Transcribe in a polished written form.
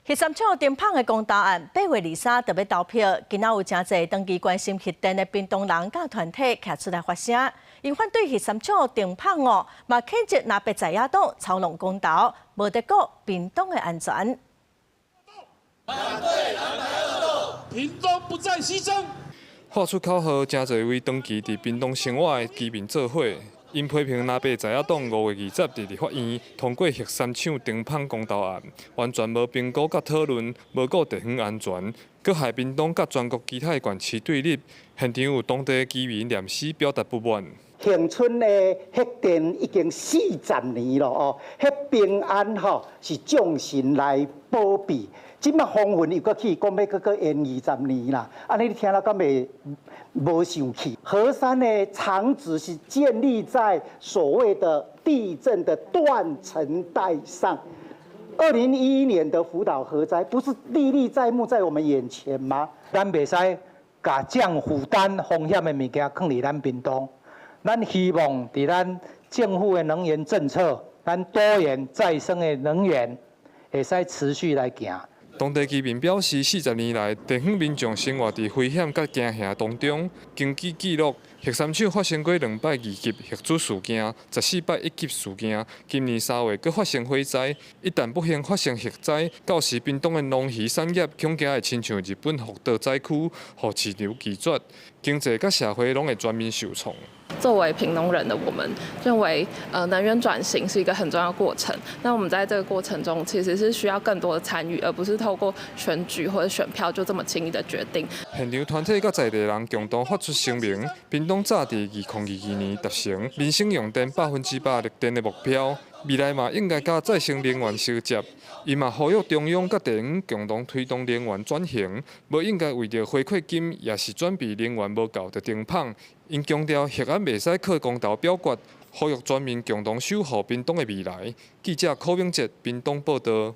核三廠停麭的公投案，8月23就欲投票。今仔有誠濟長期關心核電的屏東人佮團體徛出來發聲，𪜶反對核三廠停麭哦，嘛譴責藍白在野黨操弄公投，無得顧屏東的安全。反對藍白惡鬥，屏東不再犧牲。喊出口號，誠濟位長期佇屏東生活的居民做伙，𪜶批評藍白在野黨5月20佇立法院通過核三廠停麭公投案，完全無評估佮討論，無顧地方安全，閣害屏東佮全國其他的縣市對立。現場有當地居民念詩表達不滿。恆春的核電已經40年了哦，彼平安吼是眾神來保庇。這馬風雲又閣起，講欲閣閣延20年啦，按呢你聽了敢會無生氣？核三的廠址是建立在所謂的地震的斷層帶上。2011年的福島核災不是歷歷在目在我們眼前嗎？咱袂使共這樣負擔風險的物件囥佇咱屏東。咱希望佇咱政府的能源政策，咱多元再生的能源會使持續來行。當地居民表示，40年來，地方民眾生活佇危險佮驚嚇當中。根據記錄，核三廠發生過兩擺二級核子事件，14擺一級事件。今年3月閣發生火災，一旦不幸發生核災，到時屏東的農漁產業恐驚會親像日本福島災區，予市場拒絕，經濟佮社會攏會全面受創。作為屏東人的我們，認為，能源轉型是一個很重要過程。那我們在這個過程中，其實是需要更多的參與，而不是透過選舉或者選票就這麼輕易的決定。現場團體佮在地人共同發出聲明，屏東早佇2022年達成民生用電100%綠電的目標，未來嘛應該佮再生能源銜接。伊嘛呼籲中央佮地方共同推動能源轉型，無應該為著回饋金，抑是準備能源無夠就停麭。𪜶強調核案袂使靠公投表決，呼籲全民共同守護屏東的未來。記者柯明哲屏東報導。